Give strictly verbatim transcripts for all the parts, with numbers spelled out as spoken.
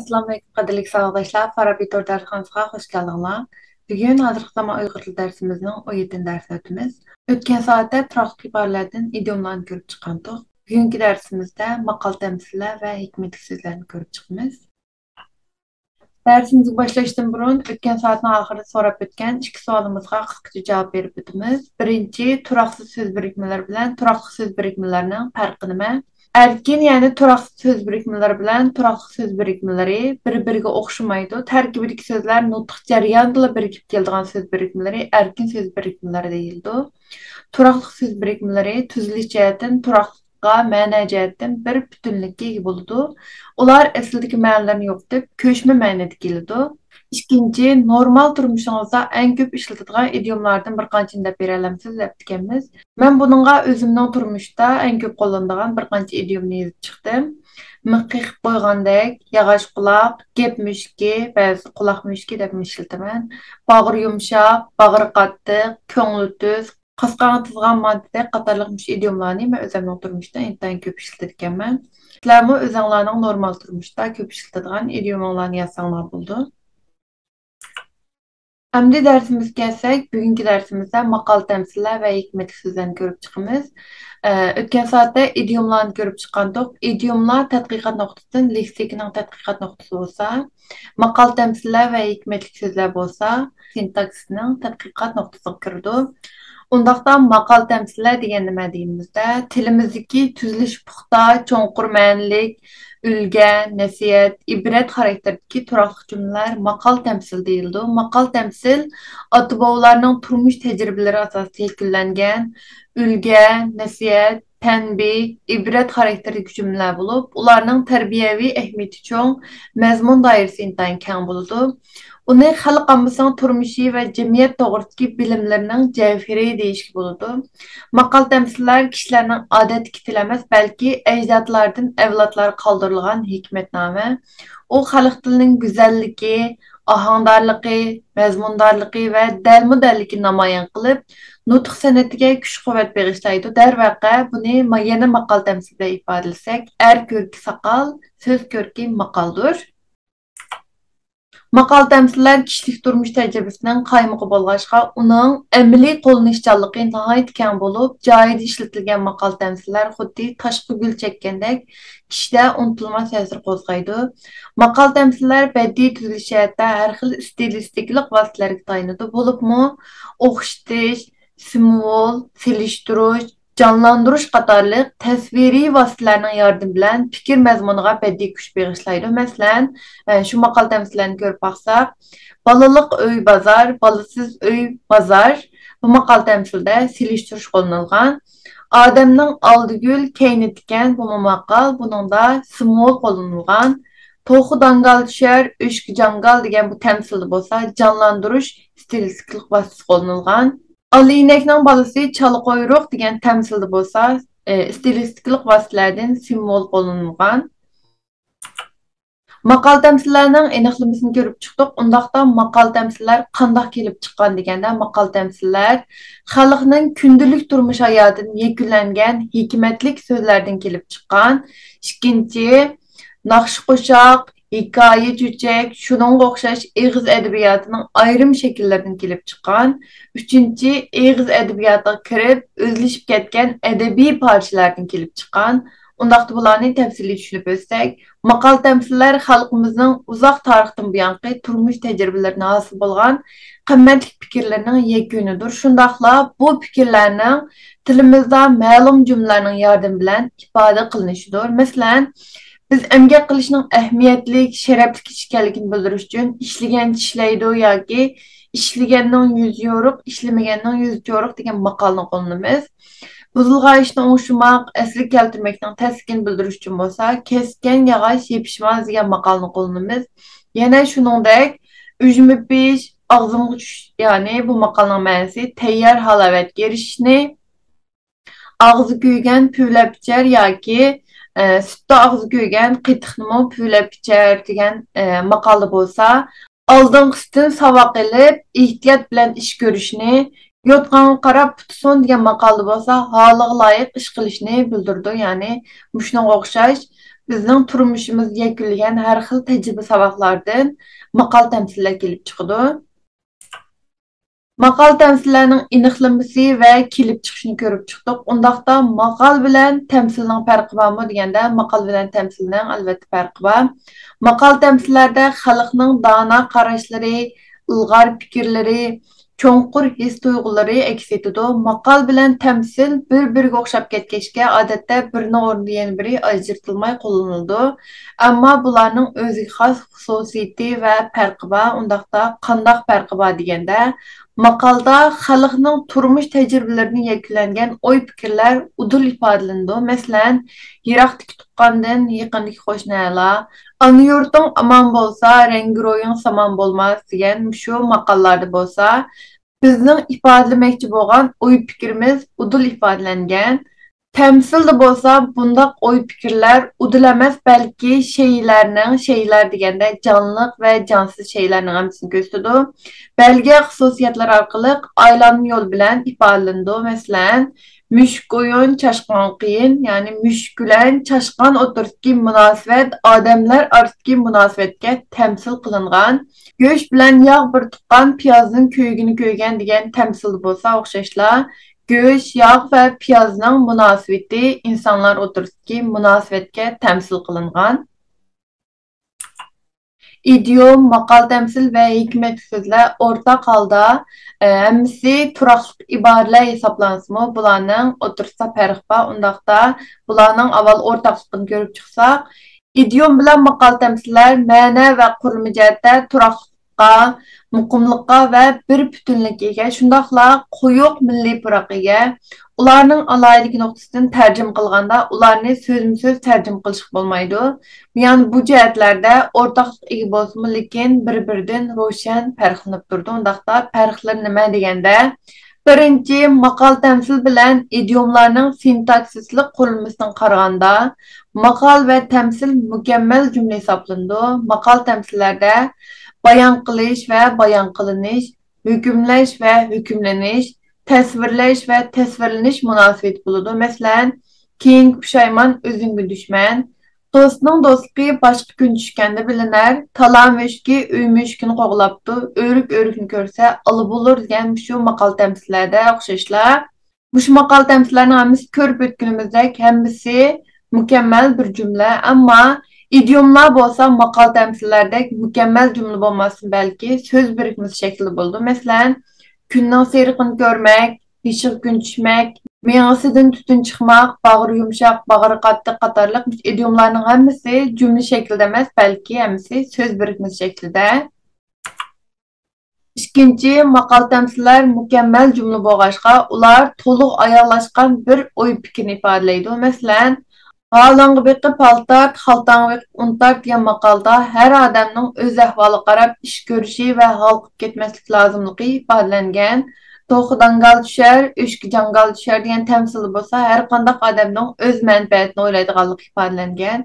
ئەسسالامۇئەلەيكۇم، قەدىرلىك ساۋاقداشلار، فارابى تور دەرسخانىسىغا خۇش كەلدىڭلار. بۈگۈن ھازىرقى زامان ئۇيغۇر تىلى دەرسىمىزنىڭ ئون يەتتىنچى دەرسىنى ئۆتىمىز. ئۆتكەن سائەتتە تۇراقلىق ئىبارىلەردىن ئىدىيوملارنى كۆرۈپ چىققانتۇق. بۈگۈنكى دەرسىمىزدە ماقال تەمسىللەر ۋە ھېكمەتلىك سۆزلەرنى كۆرۈپ چىقىمىز. دەرسىمىزگە باشلاشتىن بۇرۇن، ئۆتكەن سائەتنىڭ ئاخىرىدا سوراپ ئۆتكەن ئىككى سوئالىمىزغا قىسقىچە جاۋاب بېرىپ ئۆتىمىز. بىرىنچى، تۇراقسىز سۆز بىرىكمىلىرى بىلەن تۇراقلىق سۆز بىرىكمىلىرىنىڭ پەرقى نېمە؟ ئەركىن، يەنى تۇراقسىز سۆز بىرىكمىلىرى بىلەن تۇراقلىق سۆز بىرىكمىلىرى بىر-بىرىگە ئوخشىمايدۇ. تەركىبىدىكى سۆزلەر نۇتۇق جەريانىدىلا بىرىكىپ كېلىدىغان سۆز بىرىكمىلىرى ئەركىن سۆز بىرىكمىلىرى دېيىلىدۇ. تۇراقلىق سۆز بىرىكمىلىرى تۈزۈلۈش جەھەتتىن تۇراقلىققا، مەنە جەھەتتىن بىر پۈتۈنلۈككە ئىگە بولىدۇ. ئۇلار ئەسلىدىكى مەنىلىرىنى يوقىتىپ، كۆچمە مەنىدە كېلىدۇ. ئىككىنچى، نورمال تۇرمۇشىڭىزدا ئەڭ كۆپ ئىشلىتىدىغان ئىدىيوملاردىن بىر قانچىنى دەپ بېرەلەمسىز؟ دەپتىكەنمىز. مەن بۇنىڭغا ئۆزۈمنىڭ تۇرمۇشتا ئەڭ كۆپ قوللىنىدىغان بىر قانچە ئىدىيومنى يېزىپ چىقتىم. مىخ قېقىپ قويغاندەك، ياغاچ قۇلاق، گەپ مۈشۈكى، بەزىدە قۇلاق مۈشۈكى دەپمۇ ئىشلىتىمەن. باغرى يۇمشاق، باغرى قاتتىق، كۆڭلى تۈز، قاسقانغا تىزغان مانتىدەك قاتارلىق مۇشۇ ئىدىيوملارنى مەن ئۆزۈمنىڭ تۇرمۇشتا ئىنتايىن كۆپ ئىشلىتىدىكەنمەن. سىلەرمۇ ئۆزۈڭلارنىڭ نورمال تۇرمۇشتا كۆپ ئىشلىتىدىغان ئىدىيومۇڭلارنى يازساڭلار بولىدۇ. ئەمدى دەرسىمىزگە كەلسەك، بۈگۈنكى دەرسىمىزدە ماقال تەمسىللەر ۋە ھېكمەتلىك سۆزلەرنى كۆرۈپ چىقىمىز. ئە، ئۆتكەن سائەتتە ئىدىيوملارنى كۆرۈپ چىققانتۇق. ئىدىيوملار تەتقىقات نۇقتىسىدىن لېكسىكىنىڭ تەتقىقات نۇقتىسى بولسا، ماقال تەمسىللەر ۋە ھېكمەتلىك سۆزلەر بولسا سىنتاكسىسنىڭ تەتقىقات نۇقتىسىغا كىرىدۇ. ئۇنداقتا ماقال تەمسىللەر دېگەن نېمە دېگىنىمىزدە، تىلىمىزدىكى تۈزۈلۈشى پۇختا، چوڭقۇر مەنىلىك، ئۈلگە، نەسىھەت، ئىبرەت خاراكتېرىدىكى تۇراقلىق جۈملىلەر ماقال تەمسىل دېيىلىدۇ. ماقال تەمسىل ئاتا-بوۋىلارنىڭ تۇرمۇش تەجرىبىلىرى ئاساسىدا شەكىللەنگەن ئۈلگە، نەسىھەت، تەنبىھ، ئىبرەت خاراكتېرىدىكى جۈملىلەر بولۇپ، ئۇلارنىڭ تەربىيەۋى ئەھمىيىتى چوڭ، مەزمۇن دائىرىسى ئىنتايىن كەڭ بولىدۇ. ئۇنى خەلق ئاممىسىنىڭ تۇرمۇشى ۋە جەمئىيەت توغرىسىدىكى بىلىملىرىنىڭ جەۋھىرى دېيىشكە بولىدۇ. ماقال تەمسىللەر كىشىلەرنىڭ ئادەتتىكى تىلى ئەمەس، بەلكى ئەجدادلاردىن ئەۋلادلارغا قالدۇرۇلغان ھېكمەتنامە. ئۇ خەلق تىلىنىڭ گۈزەللىكى، ئاھاڭدارلىقى، مەزمۇندارلىقى ۋە دەلمۇ-دەللىكىنى نامايان قىلىپ، نۇتۇق سەنئىتىگە كۈچ-قۇۋۋەت بېغىشلايدۇ. دەرۋەقە، بۇنى ما-، يەنە ماقال تەمسىلى بىلەن ئىپادىلىسەك، ئەر كۆركى ساقال، سۆز كۆركى ماقالدۇر. ماقال تەمسىللەر كىشىلىك تۇرمۇش تەجرىبىسىنىڭ قايمىقى بولغاچقا، ئۇنىڭ ئەمەلىي قوللىنىشچانلىقى ناھايىتى كەڭ بولۇپ، جايىدا ئىشلىتىلگەن ماقال تەمسىللەر خۇددى تاشقا گۈل چەككەندەك كىشىدە ئۇنتۇلماس تەسىر قوزغايدۇ. ماقال تەمسىللەر بەدىئىي تۈزۈلۈش جەھەتتە ھەر خىل ئىستىلىستىكىلىق ۋاسىتىلەرگە تايىنىدۇ، بولۇپمۇ ئوخشىتىش، سىمۋول، سېلىشتۇرۇش، جانلاندۇرۇش قاتارلىق تەسۋىرىي ۋاسىتىلەرنىڭ ياردىمى بىلەن پىكىر مەزمۇنىغا بەدىئىي كۈچ بېغىشلايدۇ. مەسىلەن، ئە، شۇ ماقال تەمسىللەرنى كۆرۈپ باقساق، بالىلىق ئۆي بازار، بالىسىز ئۆي بازار. بۇ ماقال تەمسىلدە سېلىشتۇرۇش قوللىنىلغان. ئادەمنىڭ ئالدى گۈل، كەينى تىكەن، بۇمۇ ماقال، بۇنىڭدا سىمۋول قوللىنىلغان. توخۇ داڭگال چۈشەر، ئۆچكە جاڭگال دېگەن بۇ تەمسىلدە بولسا جانلاندۇرۇش ئىستىلىستىكىلىق ۋاسىتىسى قوللىنىلغان. ئالا ئىنەكنىڭ بالىسى چالا قۇيرۇق دېگەن تەمسىلدە بولسا، ئى، ئىستىلىستىكىلىق ۋاسىتىلەردىن سىمۋول قوللىنىلغان. ماقال تەمسىللەرنىڭ ئېنىقلىمىسىنى كۆرۈپ چىقتۇق. ئۇنداقتا ماقال تەمسىللەر قانداق كېلىپ چىققان دېگەندە، ماقال تەمسىللەر خەلقنىڭ كۈندىلىك تۇرمۇش ھاياتىدىن يەكۈنلەنگەن ھېكمەتلىك سۆزلەردىن كېلىپ چىققان. ئىككىنچى، ناخشا-قوشاق، ھېكايە-چۆچەك، شۇنىڭغا ئوخشاش ئېغىز ئەدەبىياتىنىڭ ئايرىم شەكىللىرىدىن كېلىپ چىققان. ئۈچىنچى، ئېغىز ئەدەبىياتىغا كىرىپ، ئۆزلىشىپ كەتكەن ئەدەبىي پارچىلاردىن كېلىپ چىققان. ئۇنداقتا بۇلارنى تەپسىلىي چۈشىنىپ ئۆتسەك، ماقال تەمسىللەر خەلقىمىزنىڭ ئۇزاق تارىختىن بۇيانقى تۇرمۇش تەجرىبىلىرىدىن ھاسىل بولغان قىممەتلىك پىكىرلىرىنىڭ يەكۈنىدۇر. شۇنداقلا بۇ پىكىرلەرنىڭ تىلىمىزدا مەلۇم جۈملىلەرنىڭ ياردىمى بىلەن ئىپادە قىلىنىشىدۇر. مەسىلەن، بىز ئەمگەك قىلىشنىڭ ئەھمىيەتلىك، شەرەپلىك ئىش ئىكەنلىكىنى بىلدۈرۈش ئۈچۈن «ئىشلىگەن چىشلەيدۇ» ياكى «ئىشلىگەننىڭ يۈزى يورۇق، ئىشلىمىگەننىڭ يۈزى چورۇق» دېگەن ماقالنى قوللىنىمىز. بۇزۇلغان ئىشنى ئوڭشىماق، ئەسلىگە كەلتۈرمەكنىڭ تەسلىكىنى بىلدۈرۈش ئۈچۈن بولسا «كەسكەن ياغاچ يېپىشماس» دېگەن ماقالنى قوللىنىمىز. يەنە شۇنىڭدەك «ئۈجمە پىش، ئاغزىمغا چۈش»، يەنى بۇ ماقالنىڭ مەنىسى تەييار ھالاۋەتكە ئېرىشىشنى، «ئاغزى كۆيگەن پۈۋلەپ ئىچەر» ياكى، ئە، «سۈتتە ئاغزى كۆيگەن قېتىقنىمۇ پۈۋلەپ ئىچەر» دېگەن، ئە، ماقالدا بولسا، ئالدىنقىسىدىن ساۋاق ئېلىپ، ئېھتىيات بىلەن ئىش كۆرۈشنى، «يوتقانغا قاراپ پۇتى سۇن» دېگەن ماقالدا بولسا، ھالىغا لايىق ئىش قىلىشنى بىلدۈرىدۇ. يەنى مۇشۇنىڭغا ئوخشاش بىزنىڭ تۇرمۇشىمىزدا يەكۈنلىگەن ھەر خىل تەجرىبە ساۋاقلاردىن ماقال تەمسىللەر كېلىپ چىقىدۇ. ماقال تەمسىللەرنىڭ ئېنىقلىمىسى ۋە كېلىپ چىقىشىنى كۆرۈپ چىقتۇق. ئۇنداقتا ماقال بىلەن تەمسىلنىڭ پەرقى بارمۇ دېگەندە، ماقال بىلەن تەمسىلنىڭ ئەلۋەتتە پەرقى بار. ماقال تەمسىللەردە خەلقنىڭ دانا قاراشلىرى، ئىلغار پىكىرلىرى، چوڭقۇر ھېس-تۇيغۇلىرى ئەكس ئېتىدۇ. ماقال بىلەن تەمسىل بىر-بىرىگە ئوخشاپ كەتكەچكە، ئادەتتە بىرىنىڭ ئورنىدا يەنە بىرى ئاجرىتىلماي قوللىنىلىدۇ. ئەمما بۇلارنىڭ ئۆزىگە خاس خۇسۇسىيىتى ۋە پەرقى بار. ئۇنداقتا قانداق پەرقى بار دېگەندە، ماقالدا خەلقنىڭ تۇرمۇش تەجرىبىلىرىدىن يەكۈنلەنگەن ئوي-پىكىرلەر ئۇدۇل ئىپادىلىنىدۇ. مەسىلەن، يىراقتىكى تۇغقاندىن يېقىندىكى قوشنا ئەلا، ئانا يۇرتۇڭ ئامان بولسا، رەڭگىرويۇڭ سامان بولماس دېگەن مۇشۇ ماقاللاردا بولسا، بىزنىڭ ئىپادىلىمەكچى بولغان ئوي-پىكرىمىز ئۇدۇل ئىپادىلەنگەن. تەمسىلدە بولسا بۇنداق ئوي-پىكىرلەر ئۇدۇل ئەمەس، بەلكى شەيئىلەرنىڭ، شەيئىلەر دېگەندە جانلىق ۋە جانسىز شەيئىلەرنىڭ ھەممىسىنى كۆرسىتىدۇ. بەلگە خۇسۇسىيەتلەر ئارقىلىق ئايلانما يول بىلەن ئىپادىلىنىدۇ. مەسىلەن، مۈشۈك ئويۇن، چاشقان قىيىن، يەنى مۈشۈك بىلەن چاشقان ئوتتۇرىسىدىكى مۇناسىۋەت ئادەملەر ئارىسىدىكى مۇناسىۋەتكە تەمسىل قىلىنغان. گۆش بىلەن ياغ بىر تۇغقان، پىيازنىڭ كۆيگىنى كۆرگەن دېگەن تەمسىلدە بولسا ئوخشاشلا، گۆش، ياغ ۋە پىيازنىڭ مۇناسىۋىتى ئىنسانلار ئوتتۇرىسىدىكى مۇناسىۋەتكە تەمسىل قىلىنغان. ئىدىيوم، ماقال-تەمسىل ۋە ھېكمەتلىك سۆزلەر ئورتاق ھالدا، ئە، ھەممىسى تۇراقلىق ئىبارىلەر ھېسابلانسىمۇ، بۇلارنىڭ ئوتتۇرىسىدا پەرق بار. ئۇنداقتا بۇلارنىڭ ئاۋۋال ئورتاقلىقىنى كۆرۈپ چىقساق، ئىدىيوم بىلەن ماقال-تەمسىللەر مەنە ۋە قۇرۇلما جەھەتتە تۇراقلىققا، مۇقىملىققا ۋە بىر پۈتۈنلۈككە ئىگە، شۇنداقلا قويۇق مىللىي پۇراققا ئىگە. ئۇلارنىڭ ئالاھىدىلىكى نۇقتىسىدىن تەرجىمە قىلغاندا، ئۇلارنى سۆزمۇسۆز تەرجىمە قىلىشقا بولمايدۇ. يەنى بۇ جەھەتلەردە ئورتاقلىققا ئىگە بولسىمۇ، لېكىن بىر-بىرىدىن روشەن پەرقلىنىپ تۇرىدۇ. ئۇنداقتا پەرقلىرى نېمە دېگەندە، بىرىنچى، ماقال-تەمسىل بىلەن ئىدىيوملارنىڭ سىنتاكسىسلىق قۇرۇلمىسىغا قارىغاندا، ماقال ۋە تەمسىل مۇكەممەل جۈملە ھېسابلىنىدۇ. ماقال-تەمسىللەردە بايان قىلىش ۋە بايان قىلىنىش، ھۆكۈملەش ۋە ھۆكۈملىنىش، تەسۋىرلەش ۋە تەسۋىرلىنىش مۇناسىۋىتى بولىدۇ. مەسىلەن، كېيىنكى پۇشايمان ئۆزۈڭگە دۈشمەن، دوستنىڭ دوستلۇقى باشقا كۈن چۈشكەندە بىلىنەر، تالا مۈشۈكى ئۆي مۈشۈكىنى قوغلاپتۇ، ئۆرۈك ئۆرۈكنى كۆرسە ئالا بولۇر دېگەن مۇشۇ ماقال-تەمسىللەردە ئوخشاشلا، مۇشۇ ماقال-تەمسىللەرنىڭ ھەممىسى كۆرۈپ ئۆتكىنىمىزدەك ھەممىسى مۇكەممەل بىر جۈملە، ئەمما ئىدىيوملار بولسا ماقال-تەمسىللەردەك مۇكەممەل جۈملە بولماستىن، بەلكى سۆز بىرىكمىسى شەكلىدە بولىدۇ. مەسىلەن، كۈننىڭ سېرىقىنى كۆرمەك، بېشىغا كۈن چۈشمەك، مېڭىسىدىن تۈتۈن چىقماق، باغرى يۇمشاق، باغرى قاتتىق قاتارلىق ئىدىيوملارنىڭ ھەممىسى جۈملە شەكلىدە ئەمەس، بەلكى ھەممىسى سۆز بىرىكمىسى شەكلىدە. ئىككىنچى، ماقال-تەمسىللەر مۇكەممەل جۈملە بولغاچقا، ئۇلار تولۇق ئاياغلاشقان بىر ئوي-پىكىرنى ئىپادىلەيدۇ. مەسىلەن، «ھالىڭغا بېقىپ ھال تارت، خالتاڭغا بېقىپ ئۇن تارت» دېگەن ماقالدا ھەر ئادەمنىڭ ئۆز ئەھۋالىغا قاراپ ئىش كۆرۈشى ۋە ھالقىپ كەتمەسلىك لازىملىقى ئىپادىلەنگەن. «توخۇ داڭگال چۈشەر، ئۆچكە جاڭگال چۈشەر» دېگەن تەمسىلدە بولسا ھەر قانداق ئادەمنىڭ ئۆز مەنپەئەتىنى ئويلايدىغانلىقى ئىپادىلەنگەن.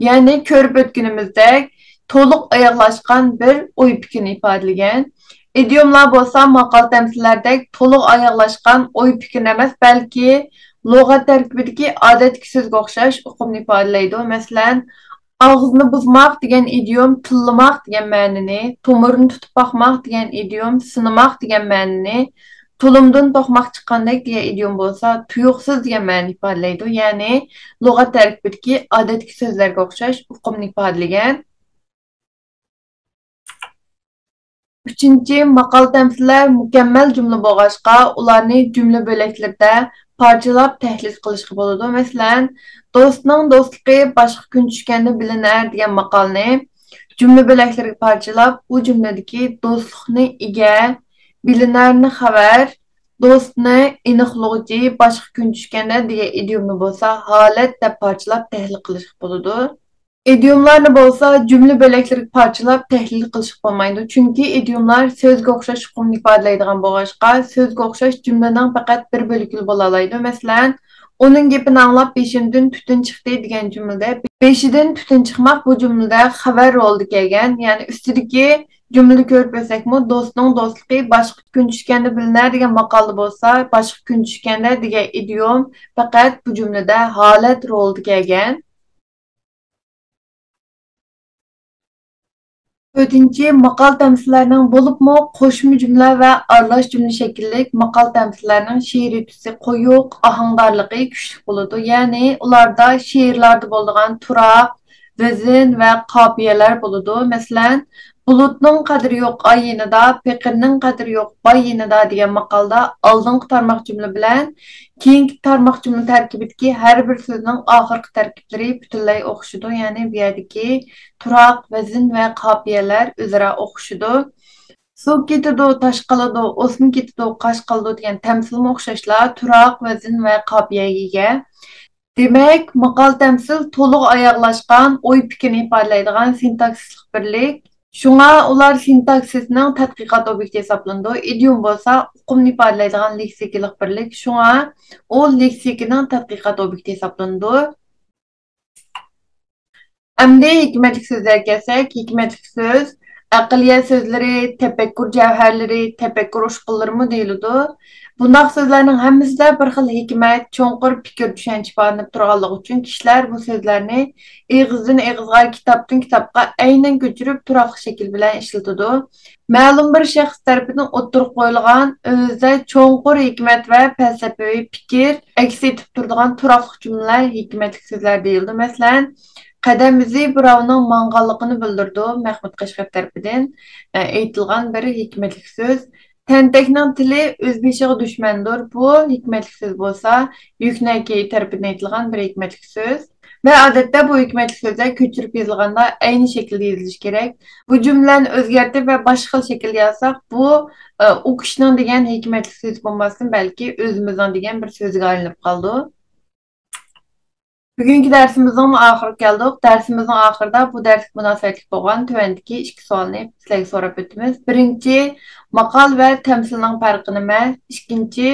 يەنى كۆرۈپ ئۆتكىنىمىزدەك، تولۇق ئاياغلاشقان بىر ئوي-پىكىرنى ئىپادىلىگەن. ئىدىيوملار بولسا ماقال-تەمسىللەردەك تولۇق ئاياغلاشقان ئوي-پىكىرنى ئەمەس، بەلكى لۇغەت تەركىبىدىكى ئادەتتىكى سۆزگە ئوخشاش ئۇقۇمنى ئىپادىلەيدۇ. مەسىلەن، «ئاغزىنى بۇزماق» دېگەن ئىدىيوم تىللىماق دېگەن مەنىنى، «تومۇرىنى تۇتۇپ باقماق» دېگەن ئىدىيوم سىنىماق دېگەن مەنىنى، «تۇلۇمدىن توقماق چىققاندەك» دېگەن ئىدىيوم بولسا تۇيۇقسىز دېگەن مەنىنى ئىپادىلەيدۇ. يەنى لۇغەت تەركىبىدىكى ئادەتتىكى سۆزلەرگە ئوخشاش ئۇقۇمنى ئىپادىلىگەن. ئۈچىنچى، ماقال-تەمسىللەر مۇكەممەل جۈملە بولغاچقا، ئۇلارنى جۈملە بۆلەكلىرىدە پارچىلاپ تەھلىل قىلىشقا بولىدۇ. مەسىلەن، «دوستنىڭ دوستلۇقى باشقا كۈن چۈشكەندە بىلىنەر» دېگەن ماقالنى جۈملە بۆلەكلىرىگە پارچىلاپ، ئۇ جۈملىدىكى «دوستلۇقنى ئىگە»، «بىلىنەرنى خەۋەر»، «دوستنى ئېنىقلىغۇچى»، «باشقا كۈن چۈشكەندە» دېگەن ئىدىيومنى بولسا «ھالەت» دەپ پارچىلاپ تەھلىل قىلىشقا بولىدۇ. ئىدىيوملارنى بولسا جۈملە بۆلەكلىرىگە پارچىلاپ تەھلىل قىلىشقا بولمايدۇ، چۈنكى ئىدىيوملار سۆزگە ئوخشاش ئۇقۇمنى ئىپادىلەيدىغان بولغاچقا، سۆزگە ئوخشاش جۈملىنىڭ پەقەت بىر بۆلىكىلا بولالايدۇ. مەسىلەن، «ئۇنىڭ گېپىنى ئاڭلاپ بېشىمدىن تۈتۈن چىقتى» دېگەن جۈملىدە «بېشىدىن تۈتۈن چىقماق» بۇ جۈملىدە خەۋەر رولىدا كەلگەن، يەنى ئۈستىدىكى جۈملىدە كۆرۈپ ئۆتسەكمۇ، «دوستنىڭ دوستلۇقى باشقا كۈن چۈشكەندە بىلىنەر» دېگەن ماقالىدا بولسا «باشقا كۈن چۈشكەندە» دېگەن ئىدىيوم پەقەت بۇ جۈملىدە ھالەت رولىدا كەلگەن. تۆتىنچى، ماقال تەمسىللەرنىڭ، بولۇپمۇ قوشما جۈملە ۋە ئارىلاش جۈملە شەكىللىك ماقال تەمسىللەرنىڭ شېئىرىي تۈسى قويۇق، ئاھاڭدارلىقى كۈچلۈك بولىدۇ. يەنى ئۇلاردا شېئىرلاردا بولىدىغان تۇراق، ۋەزىن ۋە قاپىيەلەر بولىدۇ. مەسىلەن، بۇلۇتنىڭ قەدرى يوق ئاي يېنىدا، پېقىرنىڭ قەدرى يوق باي يېنىدا دېگەن ماقالدا ئالدىنقى تارماق جۈملە بىلەن كېيىنكى تارماق جۈملە تەركىبىدىكى ھەر بىر سۆزنىڭ ئاخىرقى تەركىبلىرى پۈتۈنلەي ئوخشىدۇ. يەنى بۇ يەردىكى تۇراق، ۋەزىن ۋە قاپىيەلەر ئۆزئارا ئوخشىدۇ. سۇ كېتىدۇ، تاش قالىدۇ، ئوسما كېتىدۇ، قاش قالىدۇ دېگەن تەمسىلمۇ ئوخشاشلا تۇراق، ۋەزىن ۋە قاپىيەگە ئىگە. دېمەك، ماقال تەمسىل تولۇق ئاياغلاشقان ئوي پىكىرنى ئىپادىلەيدىغان سىنتاكسىسلىق بىرلىك. شۇڭا ئۇلار سىنتاكسىسنىڭ تەتقىقات ئوبيېكتى ھېسابلىنىدۇ. ئىدىيوم بولسا ئۇقۇمنى ئىپادىلەيدىغان لېكسىكىلىق بىرلىك. شۇڭا ئۇ لېكسىكىنىڭ تەتقىقات ئوبيېكتى ھېسابلىنىدۇ. ئەمدى ھېكمەتلىك سۆزلەرگە كەلسەك، ھېكمەتلىك سۆز ئەقلىيە سۆزلىرى، تەپەككۇر جەۋھەرلىرى، تەپەككۇر ئۇچقۇنلىرىمۇ دېيىلىدۇ. بۇنداق سۆزلەرنىڭ ھەممىسىدە بىر خىل ھېكمەت، چوڭقۇر پىكىر، چۈشەنچە ئىپادىلىنىپ تۇرغانلىقى ئۈچۈن كىشىلەر بۇ سۆزلەرنى ئېغىزدىن ئېغىزغا، كىتابتىن كىتابقا ئەينەن كۆچۈرۈپ تۇراقلىق شەكىل بىلەن ئىشلىتىدۇ. مەلۇم بىر شەخس تەرىپىدىن ئوتتۇرىغا قويۇلغان، ئۆزىدە چوڭقۇر ھېكمەت ۋە پەلسەپىۋى پىكىر ئەكس ئېتىپ تۇرىدىغان تۇراقلىق جۈملىلەر ھېكمەتلىك سۆزلەر دېيىلىدۇ. مەسىلەن، قەدەم ئىزى بىراۋنىڭ ماڭغانلىقىنى بىلدۈرىدۇ، مەھمۇد قەشقەر تەرىپىدىن، ئە، ئېيتىلغان بىر ھېكمەتلىك سۆز. تەنتەكنىڭ تىلى ئۆز بېشىغا دۈشمەندۇر. بۇ ھېكمەتلىك سۆز بولسا، يۈكنەكى تەرىپىدىن ئېيتىلغان بىر ھېكمەتلىك سۆز. ۋە ئادەتتە بۇ ھېكمەتلىك سۆزلەر كۆچۈرۈپ يېزىلغاندا ئەينى شەكىلدە يېزىلىشى كېرەك. بۇ جۈملىلەرنى ئۆزگەرتىپ ۋە باشقا خىل شەكىلدە يازساق، بۇ، ئە، ئۇ كىشىنىڭ دېگەن ھېكمەتلىك سۆز بولماستىن، بەلكى ئۆزىمىزنىڭ دېگەن بىر سۆزىگە ئايلىنىپ قالىدۇ. بۈگۈنكى دەرسىمىزنىڭمۇ ئاخىرىغا كەلدۇق. دەرسىمىزنىڭ ئاخىرىدا بۇ دەرسكە مۇناسىۋەتلىك بولغان تۆۋەندىكى ئىككى سوئالنى سىلەرگە سوراپ ئۆتىمىز. بىرىنچى، ماقال ۋە تەمسىلنىڭ پەرقى نېمە؟ ئىككىنچى،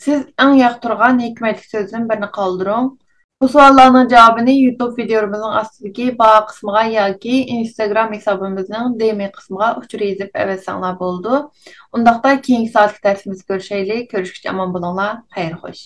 سىز ئەڭ ياقتۇرغان ھېكمەتلىك سۆزدىن بىرنى قالدۇرۇڭ. بۇ سوئاللارنىڭ جاۋابىنى يۇتۇب ۋىدىيولىرىمىزنىڭ ئاستىدىكى باھا قىسمىغا ياكى ئىنستاگرام ھېسابىمىزنىڭ دى ئېم قىسمىغا ئۇچۇر يېزىپ ئەۋەتسەڭلار بولىدۇ. ئۇنداقتا كېيىنكى سائەتلىك دەرسىمىزدە كۆرۈشەيلى. كۆرۈشكىچە ئامان بولۇڭلار. خەير خوش.